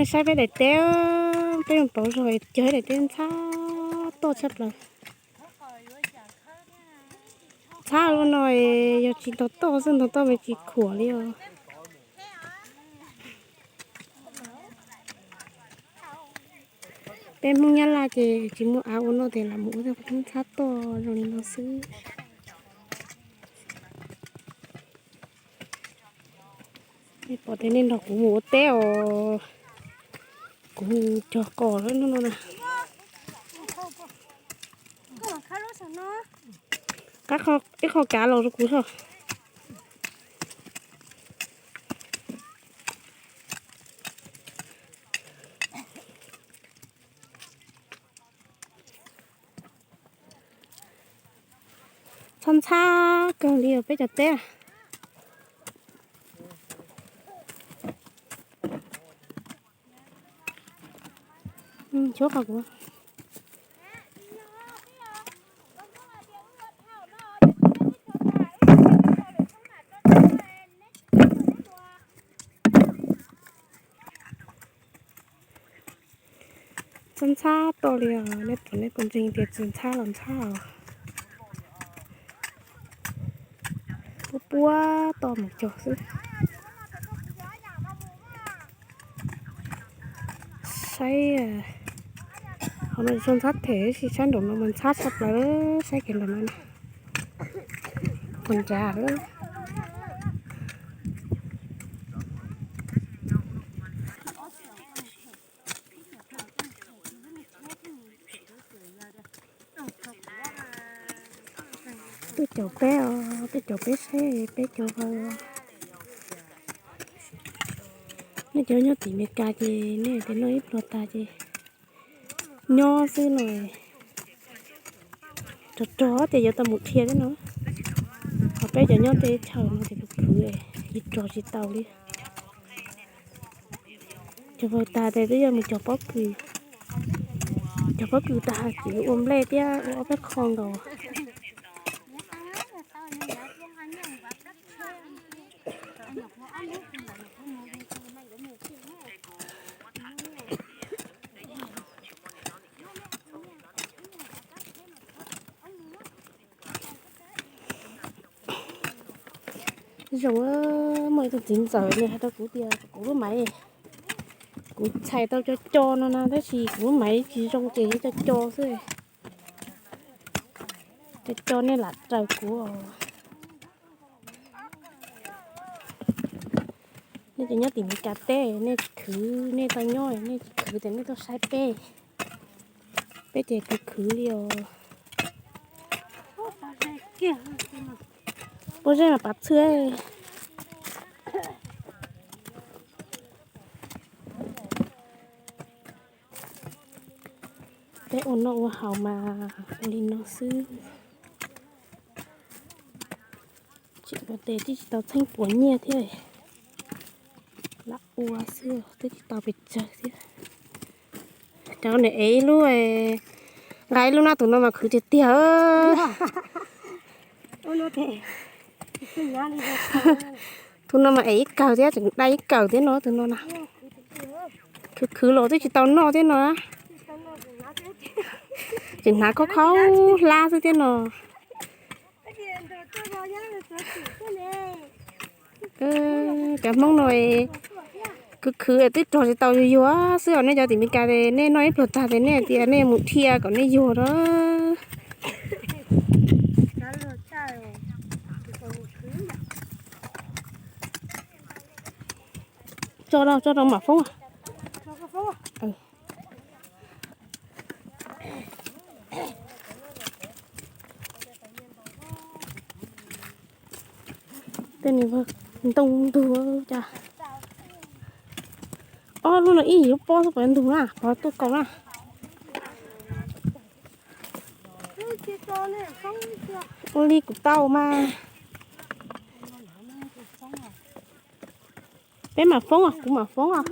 Saib peb daim teb, peb mus pauv zog cog daim teb ntxhab toj tshaj plaws. Ntxhab ua no yog tsis ntog toj xwb, ntog toj mas tsis khuam li os. Peb Hmoob Nyab Laj ces tsis muaj av ua no ces lam mus ua ntxhab toj zoo li no xwb. Nej pom tias nej nrog kuv mus ua teb os, kuv cog qos lawm hnub no na. Qab ib qho kav los rau kuv tso. Txhob ntxhab kawg li os peb cov teb. Chuab qhov kuv. Txhob ntxhab toj li os, nej pom nej kuj ntseeg tias tsis ntxhab los ntxhab os. Puab puab toj mus cog xwb. Saib, qhov no tsis ntxhab them, tab sis saib nraum no mas ntxhab tshaj plaws, saib kiag nraum no na. Pos nrad lawm. Tuaj caum peb os, tuaj caum peb saib peb cov vawg. Nej cov nyob tim Mes Kas ces nej tias noj ib pluag tas ces nyob xwb no. Rog rog ces yuav tau mus dhia thiab no. Ho peb cov nyob teb chaws no ces khwv khwv, ib rog tsis tau li. Cov vawg tag ces twb yuav mus cog pob kws. Cog pob kws tag ces ua nplej thiab ua ob peb qho nkaus. Zoo, muaj ib tug txiv ntxawm nws hais rau kuv tias kuv lub maiv, kuv txhais tau co co no na, tab sis kuv lub maiv tsis zoo ces yog co co xwb. Co co nej lam raws kuv os. Nej cov nyob tim Mes Kas teb nej khwv nej tau nyob, nej tsis khwv ces nej tuaj saib peb. Peb ces khwv khwv li os. Pob zeb mas pav txhwb. Peb ua noj ua haus mas ua li no xwb. Tseem ua tes twb tsis tau txheeb puas nyiaj thiab. Lam ua xwb twb tsis tau pes tsawg thiab. Cov niam ev ib lub, nqa ib lub no, tus no mas khwv tiag tiag. Tus no mas ev ib kawm thiab, tseem dai ib kawm thiab no, tus no na. Khwv khwv los twb tsis tau noj thiab no. Tseem hnav khob khaub hlab xwb thiab no. Cov Hmoob no khwv khwv twb rog tsis tau yuag yuag xwb os. Nej cov tim Mes Kas es nej noj ib pluag tag ces nej tias nej mus dhia kom nej yuag na. Tso rau, tso rau mam foob. Tej niag ntoo ntug cas. Ob lub no ib yim lub pob xwb, pov ntug na, pov tuaj kaus na. Ua li kuv tau mas. Peb mam foob os, kuv mam foob os.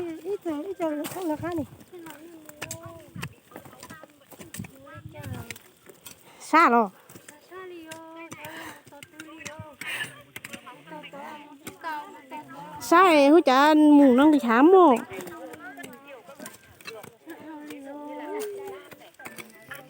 Sab los? Sab es hu cas mus no nqis hav muaj.